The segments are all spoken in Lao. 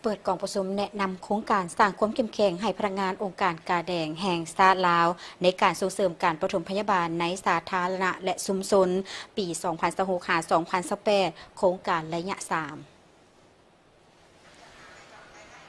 ເປີດກອງປະຊຸມແນະນຳໂຄງການສ້າງຄວາມເຂັ້ມແຂງໃຫ້ພະນັກງານອົງການກາແດງແຫ່ງຊາດລາວ ໃນການສົ່ງເສີມການປະຖົມພະຍາບານໃນສາທາລະນະ ແລະ ຊຸມຊົນ ປີ ສອງພັນຊາວຫົກ ຫາ ສອງພັນຊາວແປດ ໂຄງການໄລຍະສາມ.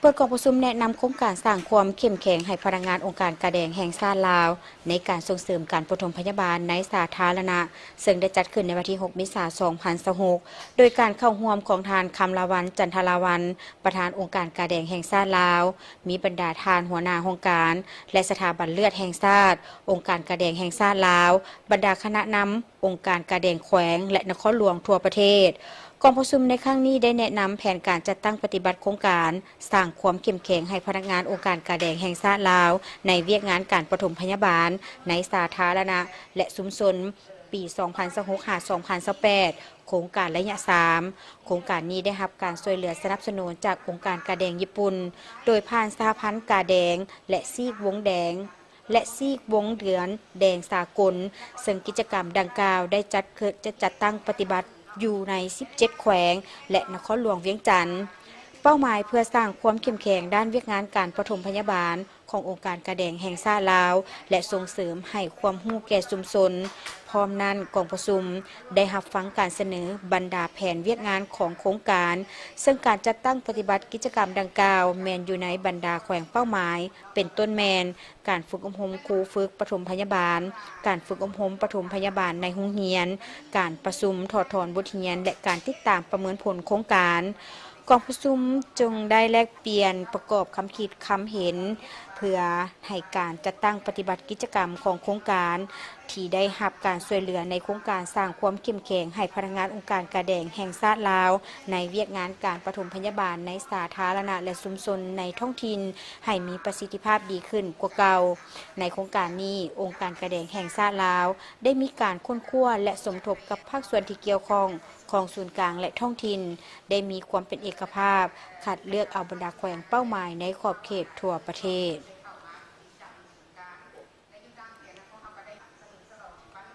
ເປີດກອງປະຊຸມແນະນຳໂຄງການສ້າງຄວາມເຂັ້ມແຂງໃຫ້ພະນັກງານອົງການກາແດງແຫ່ງຊາດລາວ ໃນການສົ່ງເສີມການປະຖົມພະຍາບານໃນສາທາລະນະ, ເຊິ່ງໄດ້ຈັດຂຶ້ນໃນວັນທີ ຫົກ ເມສາ ສອງພັນຊາວຫົກ ໂດຍການເຂົ້າຮ່ວມຂອງທ່ານ ຄຳລາວັນ ຈັນທະລາວັນ ປະທານອົງການກາແດງແຫ່ງຊາດລາວ, ມີບັນດາທ່ານຫົວໜ້າຫ້ອງການ ແລະ ສະຖາບັນເລືອດແຫ່ງຊາດ, ອົງການກາແດງແຫ່ງຊາດລາວ, ບັນດາຄະນະນຳ ອົງການກາແດງແຂວງ ແລະ ນະຄອນຫຼວງທົ່ວປະເທດ. ກອງປະຊຸມໃນຄັ້ງນີ້ໄດ້ແນະນຳແຜນການຈັດຕັ້ງປະຕິບັດໂຄງການສ້າງຄວາມເຂັ້ມແຂງໃຫ້ພະນັກງານອົງການກາແດງແຫ່ງຊາດລາວ ໃນວຽກງານການປະຖົມພະຍາບານໃນສາທາລະນະ ແລະ ຊຸມຊົນ ປີ ສອງພັນຊາວຫົກ ຫາ ສອງພັນຊາວແປດ ໂຄງການໄລຍະສາມ. ໂຄງການນີ້ໄດ້ຮັບການຊ່ວຍເຫຼືອສະໜັບສະໜູນຈາກອົງການກາແດງຍີ່ປຸ່ນ ໂດຍຜ່ານສະຫະພັນກາແດງ ແລະ ຊີກວົງແດງ ແລະ ຊີກວົງເດືອນແດງສາກົນ, ເຊິ່ງກິດຈະກຳດັ່ງກ່າວໄດ້ຈັດ ໄດ້ຈັດຕັ້ງປະຕິບັດຢູ່ໃນ ສິບເຈັດ ແຂວງ ແລະ ນະຄອນຫຼວງວຽງຈັນ. ເປົ້າໝາຍເພື່ອສ້າງຄວາມເຂັ້ມແຂງດ້ານວຽກງານການປະຖົມພະຍາບານຂອງອົງການກາແດງແຫ່ງຊາດລາວ ແລະ ສົ່ງເສີມໃຫ້ຄວາມຮູ້ແກ່ຊຸມຊົນ. ພ້ອມນັ້ນ, ກອງປະຊຸມໄດ້ຮັບຟັງການສະເໜີບັນດາແຜນວຽກງານຂອງໂຄງການ, ເຊິ່ງການຈັດຕັ້ງປະຕິບັດກິດຈະກຳດັ່ງກ່າວ ແມ່ນຢູ່ໃນບັນດາແຂວງເປົ້າໝາຍ ເປັນຕົ້ນແມ່ນ ການຝຶກອົບຮົມຄູຝຶກປະຖົມພະຍາບານ, ການຝຶກອົບຮົມປະຖົມພະຍາບານໃນໂຮງຮຽນ, ການປະຊຸມຖອດຖອນບົດຮຽນ ແລະ ການຕິດຕາມປະເມີນຜົນໂຄງການ. ກອງປະຊຸມຈຶ່ງໄດ້ແລກປ່ຽນປະກອບຄຳຄິດຄຳເຫັນ ເພື່ອໃຫ້ການຈັດຕັ້ງປະຕິບັດກິດຈະກຳຂອງໂຄງການ ທີ່ໄດ້ຮັບການຊ່ວຍເຫຼືອໃນໂຄງການສ້າງຄວາມເຂັ້ມແຂງໃຫ້ພະນັກງານອົງການກາແດງແຫ່ງຊາດລາວ ໃນວຽກງານການປະຖົມພະຍາບານໃນສາທາລະນະ ແລະ ຊຸມຊົນໃນທ້ອງຖິ່ນ ໃຫ້ມີປະສິດທິພາບດີຂຶ້ນກວ່າເກົ່າ. ໃນໂຄງການນີ້, ອົງການກາແດງແຫ່ງຊາດລາວ ໄດ້ມີການຄົ້ນຄວ້າ ແລະ ສົມທົບກັບພາກສ່ວນທີ່ກ່ຽວຂ້ອງຂອງສູນກາງ ແລະ ທ້ອງຖິ່ນ, ໄດ້ມີຄວາມເປັນເອກະພາບ, ຄັດເລືອກເອົາບັນດາແຂວງເປົ້າໝາຍໃນຂອບເຂດທົ່ວປະເທດ.